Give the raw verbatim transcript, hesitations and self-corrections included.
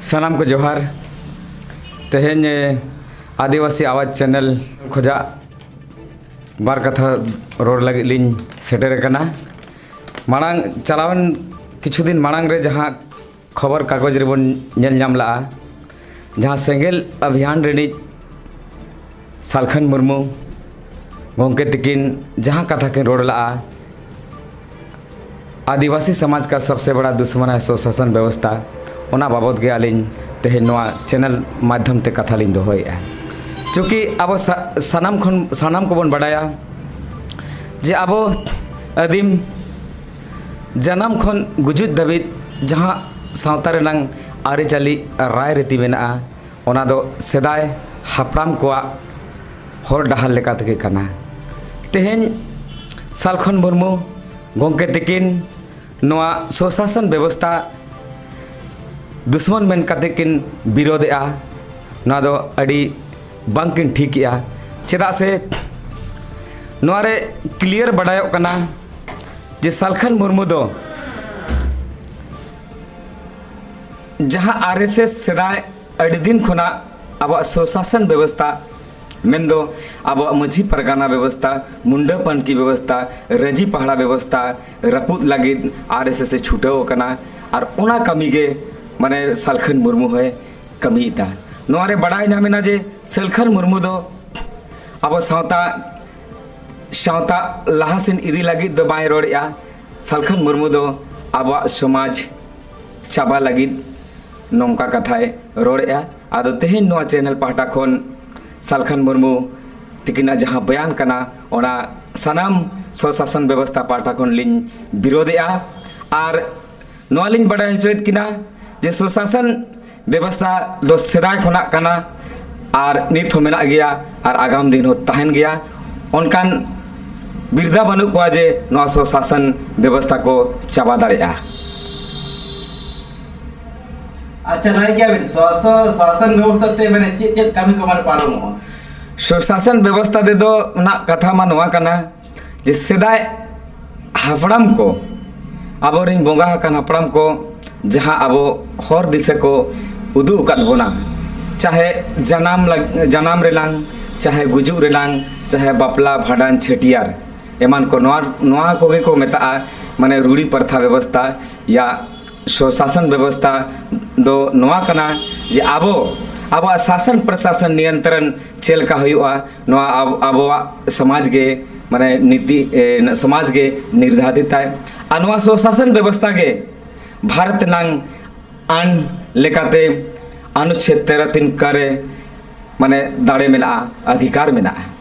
ᱥᱟᱱᱟᱢ ᱠᱚ ᱡᱚᱦᱟᱨ᱾ ᱛᱮᱦᱮᱧ ᱮ, ᱟᱹᱫᱤᱵᱟᱹᱥᱤ ᱟᱣᱟᱡᱽ ᱪᱮᱱᱮᱞ ᱠᱷᱚᱡᱟᱜ ᱵᱟᱨ ᱠᱟᱛᱷᱟ ᱨᱚᱲ ᱞᱟᱹᱜᱤᱫ ᱞᱤᱧ ᱥᱮᱴᱮᱨ ᱟᱠᱟᱱᱟ᱾ ᱢᱟᱲᱟᱝ, ᱪᱟᱞᱟᱣᱮᱱ ᱠᱤᱪᱷᱩ ᱫᱤᱱ ᱢᱟᱲᱟᱝ ᱨᱮ ᱡᱟᱦᱟᱸ ᱠᱷᱚᱵᱚᱨ ᱠᱟᱜᱚᱡᱽ ᱨᱮᱵᱚᱱ ᱧᱮᱞ ᱧᱟᱢ ᱞᱮᱜᱼᱟ, ᱡᱟᱦᱟᱸ ᱥᱮᱸᱜᱮᱞ ᱚᱵᱷᱤᱭᱟᱱ ᱨᱤᱱᱤᱡ ᱥᱟᱞᱠᱷᱟᱱ ᱢᱩᱨᱢᱩ ᱜᱚᱢᱠᱮ ᱛᱤᱠᱤᱱ ᱡᱟᱦᱟᱸ ᱠᱟᱛᱷᱟ ᱠᱤᱱ ᱨᱚᱲ ᱞᱮᱜᱼᱟ, ᱟᱹᱫᱤᱵᱟᱹᱥᱤ ᱥᱚᱢᱟᱡᱽ ᱠᱟ ᱥᱚᱵᱥᱮ ᱵᱟᱲᱟ ᱫᱩᱥᱢᱚᱱ ᱦᱮ ᱥᱚᱥᱟᱥᱚᱱ ᱵᱮᱵᱚᱥᱛᱷᱟ, ᱚᱱᱟ ᱵᱟᱵᱚᱫ ᱜᱮ ᱟᱹᱞᱤᱧ ᱛᱮᱦᱮᱧ ᱱᱚᱣᱟ ᱪᱮᱱᱮᱞ ᱢᱟᱫᱽᱫᱷᱚᱢ ᱛᱮ ᱠᱟᱛᱷᱟ ᱞᱤᱧ ᱫᱚᱦᱚᱭᱮᱫᱼᱟ᱾ ᱪᱩᱸᱠᱤ ᱟᱵᱚ ᱥᱟ-, ᱥᱟᱱᱟᱢ ᱠᱷᱚᱱ, ᱥᱟᱱᱟᱢ ᱠᱚᱵᱚᱱ ᱵᱟᱰᱟᱭᱟ ᱡᱮ ᱟᱵᱚ ᱟᱹᱫᱤᱢ ᱡᱟᱱᱟᱢ ᱠᱷᱚᱱ ᱜᱩᱡᱩᱜ ᱫᱷᱟᱹᱵᱤᱡ ᱡᱟᱦᱟᱸ ᱥᱟᱶᱛᱟ ᱨᱮᱱᱟᱝ ᱟᱹᱨᱤᱪᱟᱹᱞᱤ, ᱨᱟᱭ ᱨᱤᱛᱤ ᱢᱮᱱᱟᱜᱼᱟ, ᱚᱱᱟ ᱫᱚ ᱥᱮᱫᱟᱭ ᱦᱟᱯᱲᱟᱢ ᱠᱚᱣᱟᱜ ᱦᱚᱨ ᱰᱟᱦᱟᱨ ᱞᱮᱠᱟ ᱛᱮᱜᱮ ᱠᱟᱱᱟ᱾ ᱛᱮᱦᱮᱧ ᱥᱟᱞᱠᱷᱚᱱ ᱢᱩᱨᱢᱩ ᱜᱚᱢᱠᱮ ᱛᱤᱠᱤᱱ ᱱᱚᱣᱟ ᱥᱚᱥᱟᱥᱚᱱ ᱵᱮᱵᱚᱥᱛᱷᱟ ᱫᱩᱥᱢᱚᱱ ᱢᱮᱱ ᱠᱟᱛᱮ ᱠᱤᱱ ᱵᱤᱨᱳᱫᱮᱜᱼᱟ, ᱱᱚᱣᱟ ᱫᱚ ᱟᱹᱰᱤ ᱵᱟᱝᱠᱤᱱ ᱴᱷᱤᱠᱮᱜᱼᱟ᱾ ᱪᱮᱫᱟᱜ ᱥᱮ ᱱᱚᱣᱟ ᱨᱮ ᱠᱞᱤᱭᱟᱨ ᱵᱟᱰᱟᱭᱚᱜ ᱠᱟᱱᱟ ᱡᱮ ᱥᱟᱞᱠᱷᱟᱱ ᱢᱩᱨᱢᱩ ᱫᱚ ᱡᱟᱦᱟᱸ ᱟᱨ ᱮᱥ ᱮᱥ ᱥᱮᱫᱟᱭ ᱟᱹᱰᱤ ᱫᱤᱱ ᱠᱷᱚᱱᱟᱜ ᱟᱵᱚᱣᱟᱜ ᱥᱚᱥᱟᱥᱚᱱ ᱵᱮᱵᱚᱥᱛᱷᱟ, ᱢᱮᱱᱫᱚ ᱟᱵᱚᱣᱟᱜ ᱢᱟᱹᱡᱷᱤ ᱯᱟᱨᱜᱟᱱᱟ ᱵᱮᱵᱚᱥᱛᱷᱟ, ᱢᱩᱱᱰᱟᱹ ᱯᱟᱱᱠᱤ ᱵᱮᱵᱚᱥᱛᱷᱟ, ᱨᱟᱹᱡᱤ ᱯᱟᱦᱲᱟ ᱵᱮᱵᱚᱥᱛᱷᱟ ᱨᱟᱹᱯᱩᱫ ᱞᱟᱹᱜᱤᱫ ᱟᱨ ᱮᱥ ᱮᱥ ᱮ ᱪᱷᱩᱴᱟᱹᱣ ᱟᱠᱟᱱᱟ᱾ ᱟᱨ ᱚᱱᱟ ᱠᱟᱹᱢᱤ ᱜᱮ ᱢᱟᱱᱮ ᱥᱟᱞᱠᱷᱟᱱ ᱢᱩᱨᱢᱩ ᱦᱚᱸᱭ ᱠᱟᱹᱢᱤᱭᱮᱫᱟ᱾ ᱱᱚᱣᱟ ᱨᱮ ᱵᱟᱰᱟᱭ ᱧᱟᱢᱮᱱᱟ ᱡᱮ ᱥᱟᱞᱠᱷᱟᱱ ᱢᱩᱨᱢᱩ ᱫᱚ ᱟᱵᱚ ᱥᱟᱶᱛᱟ, ᱥᱟᱶᱛᱟ ᱞᱟᱦᱟ ᱥᱮᱱ ᱤᱫᱤ ᱞᱟᱹᱜᱤᱫ ᱫᱚ ᱵᱟᱭ ᱨᱚᱲᱮᱫᱼᱟ᱾ ᱥᱟᱞᱠᱷᱟᱱ ᱢᱩᱨᱢᱩ ᱫᱚ ᱟᱵᱚᱣᱟᱜ ᱥᱚᱢᱟᱡᱽ ᱪᱟᱵᱟ ᱞᱟᱹᱜᱤᱫ ᱱᱚᱝᱠᱟ ᱠᱟᱛᱷᱟᱭ ᱨᱚᱲᱮᱫᱼᱟ᱾ ᱟᱫᱚ ᱛᱮᱦᱮᱧ ᱱᱚᱣᱟ ᱪᱮᱱᱮᱞ ᱯᱟᱦᱴᱟ ᱠᱷᱚᱱ ᱥᱟᱞᱠᱷᱟᱱ ᱢᱩᱨᱢᱩ ᱛᱤᱠᱤᱱᱟᱜ ᱡᱟᱦᱟᱸ ᱵᱚᱭᱟᱱ ᱠᱟᱱᱟ, ᱚᱱᱟ ᱥᱟᱱᱟᱢ ᱥᱚᱥᱟᱥᱚᱱ ᱵᱮᱵᱚᱥᱛᱷᱟ ᱯᱟᱦᱴᱟ ᱠᱷᱚᱱ ᱞᱤᱧ ᱵᱤᱨᱳᱫᱮᱜᱼᱟ᱾ ᱟᱨ ᱱᱚᱣᱟ ᱞᱤᱧ ᱵᱟᱰᱟᱭ ᱦᱚᱪᱚᱭᱮᱫ ᱠᱤᱱᱟ ᱡᱮ ᱥᱚᱥᱟᱥᱚᱱ ᱵᱮᱵᱚᱥᱛᱷᱟ ᱫᱚ ᱥᱮᱫᱟᱭ ᱠᱷᱚᱱᱟᱜ ᱠᱟᱱᱟ ᱟᱨ ᱱᱤᱛ ᱦᱚᱸ ᱢᱮᱱᱟᱜ ᱜᱮᱭᱟ ᱟᱨ ᱟᱜᱟᱢ ᱫᱤᱱ ᱦᱚᱸ ᱛᱟᱦᱮᱱ ᱜᱮᱭᱟ᱾ ᱚᱱᱠᱟᱱ ᱵᱤᱨᱫᱟ ᱵᱟᱹᱱᱩᱜ ᱠᱚᱣᱟ ᱡᱮ ᱱᱚᱣᱟ ᱥᱚᱥᱟᱥᱚᱱ ᱵᱮᱵᱚᱥᱛᱷᱟ ᱠᱚ ᱪᱟᱵᱟ ᱫᱟᱲᱮᱭᱟᱜᱼᱟ᱾ ᱟᱪᱪᱷᱟ, ᱞᱟᱹᱭ ᱠᱮᱭᱟ ᱵᱤᱱ, ᱥᱚᱥᱚ-, ᱥᱚᱥᱟᱥᱚᱱ ᱵᱮᱵᱚᱥᱛᱷᱟ ᱛᱮ ᱢᱟᱱᱮ ᱪᱮᱫ ᱪᱮᱫ ᱠᱟᱹᱢᱤ ᱠᱚ ᱢᱟᱱᱮ ᱯᱟᱨᱚᱢᱚᱜᱼᱟ? ᱥᱚᱥᱟᱥᱚᱱ ᱵᱮᱵᱚᱥᱛᱷᱟ ᱛᱮᱫᱚ ᱨᱮᱱᱟᱜ ᱠᱟᱛᱷᱟ ᱢᱟ ᱱᱚᱣᱟ ᱠᱟᱱᱟ ᱡᱮ ᱥᱮᱫᱟᱭ ᱦᱟᱯᱲᱟᱢ ᱠᱚ, ᱟᱵᱚᱨᱮᱱ ᱵᱚᱸᱜᱟ ᱟᱠᱟᱱ ᱦᱟᱯᱲᱟᱢ ᱠᱚ ᱡᱟᱦᱟᱸ ᱟᱵᱚ ᱦᱚᱨ ᱫᱤᱥᱟᱹ ᱠᱚ ᱩᱫᱩᱜ ᱟᱠᱟᱫ ᱵᱚᱱᱟ, ᱪᱟᱦᱮ ᱡᱟᱱᱟᱢ ᱞᱟᱜ- ᱡᱟᱱᱟᱢ ᱨᱮᱞᱟᱝ, ᱪᱟᱦᱮ ᱜᱩᱡᱩᱜ ᱨᱮᱞᱟᱝ, ᱪᱟᱦᱮ ᱵᱟᱯᱞᱟ, ᱵᱷᱟᱸᱰᱟᱱ, ᱪᱷᱟᱹᱴᱭᱟᱹᱨ ᱮᱢᱟᱱ ᱠᱚ, ᱱᱚᱣᱟ ᱱᱚᱣᱟ ᱠᱚᱜᱮ ᱠᱚ ᱢᱮᱛᱟᱜᱼᱟ ᱢᱟᱱᱮ ᱨᱩᱲᱤ ᱯᱨᱚᱛᱷᱟ ᱵᱮᱵᱚᱥᱛᱷᱟ ᱭᱟ ᱥᱚᱥᱟᱥᱚᱱ ᱵᱮᱵᱚᱥᱛᱷᱟ ᱫᱚ ᱱᱚᱣᱟ ᱠᱟᱱᱟ ᱡᱮ ᱟᱵᱚ ᱟᱵᱚᱣᱟᱜ ᱥᱟᱥᱚᱱ ᱯᱨᱚᱥᱟᱥᱚᱱ ᱱᱤᱭᱚᱱᱛᱨᱚᱱ ᱪᱮᱫ ᱞᱮᱠᱟ ᱦᱩᱭᱩᱜᱼᱟ, ᱱᱚᱣᱟ ᱟᱵ- ᱟᱵᱚᱣᱟᱜ ᱥᱚᱢᱟᱡᱽ ᱜᱮ ᱢᱟᱱᱮ ᱱᱤᱛᱤ ᱮ, ᱥᱚᱢᱟᱡᱽ ᱜᱮ ᱱᱤᱨᱫᱷᱟᱨᱤᱛᱟᱭ᱾ ᱟᱨ ᱱᱚᱣᱟ ᱥᱚᱥᱟᱥᱚᱱ ᱵᱮᱵᱚᱥᱛᱷᱟ ᱜᱮ ᱵᱷᱟᱨᱚᱛ ᱨᱮᱱᱟᱝ ᱟᱹᱱ ᱞᱮᱠᱟᱛᱮ ᱚᱱᱩᱪᱷᱮᱫ ᱛᱮᱨᱚ ᱛᱤᱱ ᱠᱟᱨᱮ ᱢᱟᱱᱮ ᱫᱟᱲᱮ ᱢᱮᱱᱟᱜᱼᱟ, ᱚᱫᱷᱤᱠᱟᱨ ᱢᱮᱱᱟᱜᱼᱟ᱾